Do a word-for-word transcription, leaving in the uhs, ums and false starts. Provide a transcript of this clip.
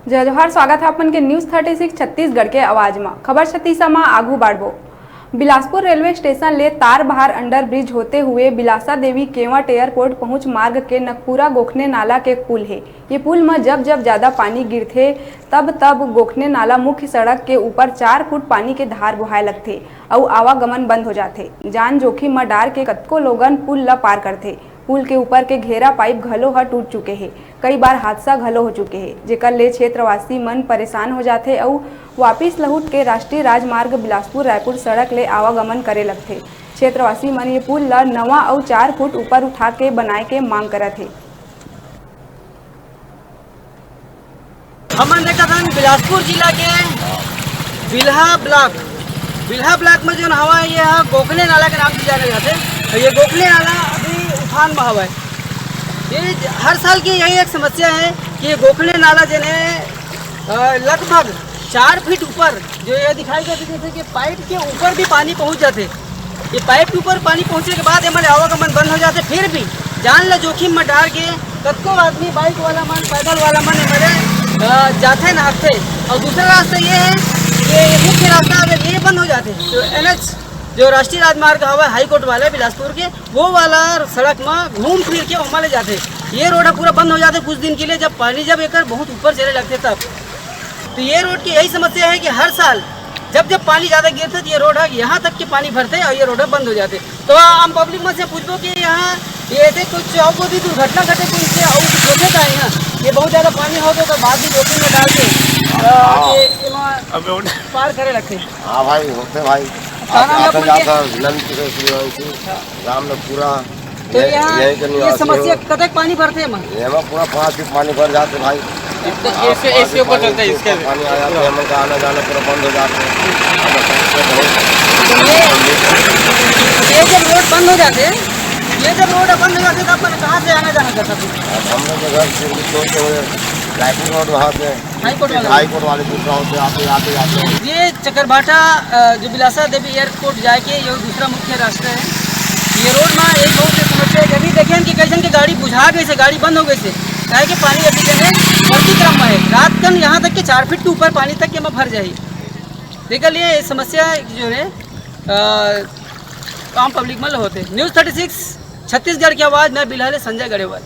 जय जोहार, स्वागत है अपन के News thirty six छत्तीसगढ़ के आवाज मा। खबर छत्तीसा मा आगू बढ़बो। बिलासपुर रेलवे स्टेशन ले तारबहार अंडर ब्रिज होते हुए बिलासा देवी केवट एयरपोर्ट पहुंच मार्ग के नकपुरा गोखने नाला के पुल हे। ये पुल म जब जब ज्यादा पानी गिरथे, तब तब गोखने नाला मुख्य सड़क के ऊपर चार फुट पानी के धार बोहाय लगथे अउ आवागमन बंद हो जाथे। जान जोखिम म डार के कतको लोगन पुल ल पार करथे। पुल के ऊपर के घेरा पाइप घलो ह टूट चुके हे। कई बार हादसा घलो हो चुके हे, जेकर ले क्षेत्रवासी मन परेशान हो जाथे अउ वापिस लहुट के राष्ट्रीय राजमार्ग बिलासपुर रायपुर सड़क ले आवागमन करे लगथे। क्षेत्रवासी मन ये पुल ल नवा अउ चार फुट ऊपर उठा के बनाए के मांग करत हे। हमन देखत हन बिलासपुर जिला के बिल्हा ब्लॉक, बिल्हा ब्लॉक में जोन हवा, ये ह गोखले नाला के नाम से जाने जाथे। तो ये गोखले नाला अभी उफान में हवय। ये ज-, हर साल की यही एक समस्या है कि ये गोखले नाला जेन है, अ, लगभग चार फीट ऊपर जो ये दिखाई देथे, जैसे कि पाइप के ऊपर भी पानी पहुंच जाथे। ये पाइप के ऊपर पानी पहुंचे के बाद एमन आवागमन बंद हो जाथे। फिर भी जान ल जोखिम म डार के कतको आदमी, बाइक वाला मन, पैदल वाला मन, एमन, अ, जाथे, नहाथे। और दूसरा रास्ता ये है कि ये मुख्य रास्ता अगर ये बंद हो जाथे तो एनएच जो राष्ट्रीय राजमार्ग हवा हाई कोर्ट वाला बिलासपुर के, वो वाला सड़क म घूम फिर के ओमा ले जाथे। ये रोड ह पूरा बंद हो जाथे कुछ दिन के लिए, जब पानी, जब एकर बहुत ऊपर चले लगथे तब। तो ये रोड की यही समस्या है कि हर साल जब जब पानी ज्यादा गिरथे तो ये रोड ह यहाँ तक के पानी भरथे और ये रोड ह बंद हो जाथे। तो आम पब्लिक मन से पूछबो कि यहाँ ये ऐसे कुछ और कोई भी दुर्घटना घटे, कोई इससे और कुछ होथे का यहाँ? ये बहुत ज्यादा पानी होथे तो बाद में जोखिम में डाल के, अ, हाँ। ये, ये वहाँ अबे उन- पार करे लगथे। हाँ भाई, होथे भाई। का नाम है अपन के? जाता नंद किशोर सूर्यवंशी, हाँ। राम लोग पूरा तो ये, यहाँ यहीं के ये निवासी समस्या हो। कतक पानी भरथे एमा? एमा पूरा पाँच फीट पानी भर जाथे भाई। तो इसके, इसके ऊपर चलते हैं, इसके पानी आ जाथे, हमन का आना जाना पूरा बंद हो जाथे। ये, ये जब रोड बंद हो जाथे, ये जब रोड बंद हो जाथे, तो अपन कहाँ से आना जाना करता था? अब हम लोग के घर से निकल के हुए रायपुर रोड वहाँ से हाई कोर्ट वाले। हाई कोर्ट वाले दूसरा होते आते, आते, आते। ये चकरभाटा, अ, जो बिलासा देवी एयरपोर्ट जाए के ये दूसरा मुख्य रास्ता है। ये रोड में एक बहुत ही समस्या है। अभी देखें कि कई झन के गाड़ी बुझा गई से, गाड़ी बंद हो गई से, काहे कि पानी अभी जने बढ़ती क्रम में है। रात कन यहाँ तक के चार फीट के ऊपर पानी तक के में भर जाही। तेकर लिए ये समस्या जो है, अ, आम पब्लिक में होते। News thirty six छत्तीसगढ़ की आवाज़, मैं बिल्हा ले संजय गरेवाल।